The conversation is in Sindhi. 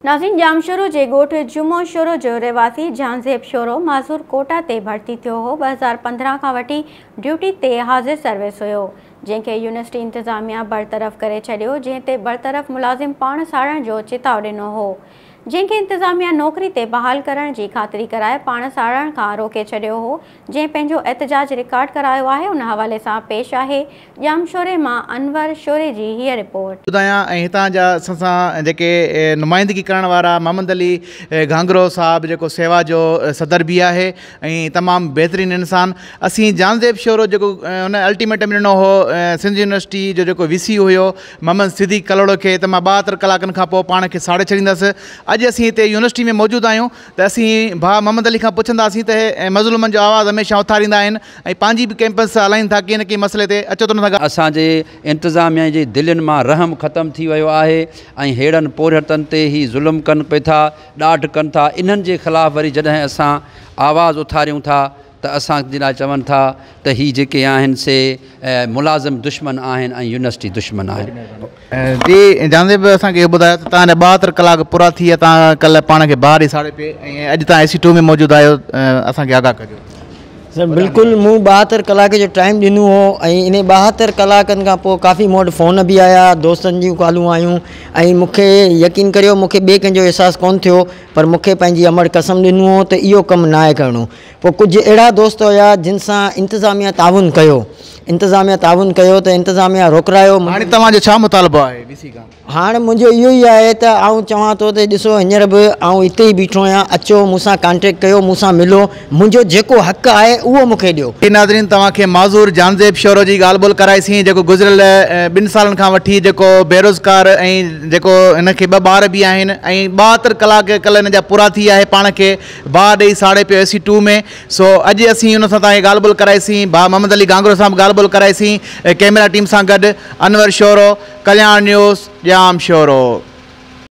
ناظرين ڄامشورو جي ڳوٺ جمعو شورو جو رهواسي جهانزيب شورو معذور ڪوٽا تي ڀرتي ٿيو هو، 2015 کان وٺي ڊيوٽي تي حاضر سروس هيو، جنهن کي يونيورسٽي انتظاميا برطرف ڪري ڇڏيو، جنهن تي برطرف ملازم پاڻ ساڙڻ جو چتاء ڏنو هو، جنهن کي انتظاميا نوڪري تي بحال ڪرڻ جي خاطري ڪرائي پاڻ ساڙڻ کان روڪي ڇڏيو هو، جنهن پنهنجو احتجاج رڪارڊ ڪرايو آهي، ان حوالي سان پيش آهي ڄامشوري مان انور شوري جي هيء رپورٽ. ٻڌايان ۽ هتان جا اسان سان جيڪي نمائندگي ڪرڻ وارا محمد علي گهانگهرو صاحب جيڪو سيوا جو صدر به آهي ۽ تمام بهترين انسان اسين جانزيب شورو جيڪو هن الٽيميٽم ڏنو هو سنڌ يونيورسٽي جو جيڪو وي سي هيو محمد صديق ڪلهوڙو کي ته مان 72 ڪلاڪن کان پوء پاڻ کي ساڙي ڇڏيندس اڄ اسين هتي يونيورسٽي ۾ موجود آهيون ته اسين ڀاء محمد علي کان پڇنداسين ته مظلومن جو آواز هميشه اٿاريندا آهن ۽ پنهنجي به ڪيمپس هلائين ٿا ڪنهن نه ڪنهن مسئلي تي اچو ته ان سان اسان جي انتظاميا جي دلين مان رحم ختم ٿي ويو آهي ۽ ههڙن پورهيتن تي هي ظلم ڪن پئي ٿا، ڏاڍ ڪن ٿا، انهن جي خلاف وري جڏهن اسان آواز اٿاريون ٿا ته اسان جي لاء چون ٿا ته هي جيڪي آهن سي ملازم دشمن آهن ۽ يونيورسٽي دشمن آهن. جي جانزيب اسان کي اهو ٻڌايو ته توهان جا 72 ڪلاڪ پورا ٿي ويا توهان ڪلهه پاڻ کي باهه ڏئي ساڙي پئي ۽ اڄ توهان اي سي ٽو ۾ موجود آهيو اسان کي آگاهه ڪجو. سر بلڪل مون 72 ڪلاڪ جو ٽائيم ڏنو هو ۽ انهي 72 ڪلاڪن کان پوء ڪافي مون وٽ فون به آيا دوستن جون ڪالون آيون ۽ مون کي يقين ڪريو مون کي ٻئي ڪنهن جو احساس ڪونه ٿيو پر مون کي پنهنجي امڙ قسم ڏنو هو ته اهو ڪم ناهي ڪرڻو پوء ڪجهه اهڙا دوست هيا جن سان انتظاميا تعاون ڪيو انتظاميا تعاون ڪيو ته انتظاميا روڪرايو. هاڻي توهان جو ڇا مطالبو آهي وي سي کان؟ هاڻ منهنجو اهو ئي آهي ته آئون چوان ٿو ته ڏسو هينئر به آئون اتي ئي بيٺو آهيان اچو مون سان ڪانٽيڪٽ ڪيو مون سان ملو منهنجو جيڪو حق آهي اهو مون کي ڏيو. ناظرين توهان کي معذور جانزيب شورو جي ڳالهه ٻولهه ڪرائي سين جيڪو گذريل ٻن سالن کان وٺي جيڪو بيروزگار ۽ جيڪو هن کي ٻه ٻار به آهن ۽ 72 ڪلاڪ ڪلهه هن جا پورا ٿي آهي پاڻ کي باهه ڏئي ساڙي پيو اي سي ٽو ۾ سو اڄ اسين ان سان توهان کي ڳالهه ٻولهه ڪرائي سين ڀاء محمد علي گهانگهرو سان به ڳالهه ٻولهه ڪرائي سين ڪئميرا ٽيم سان گڏ انور شورو، ڪلياڻ نيوز، ڄام شورو.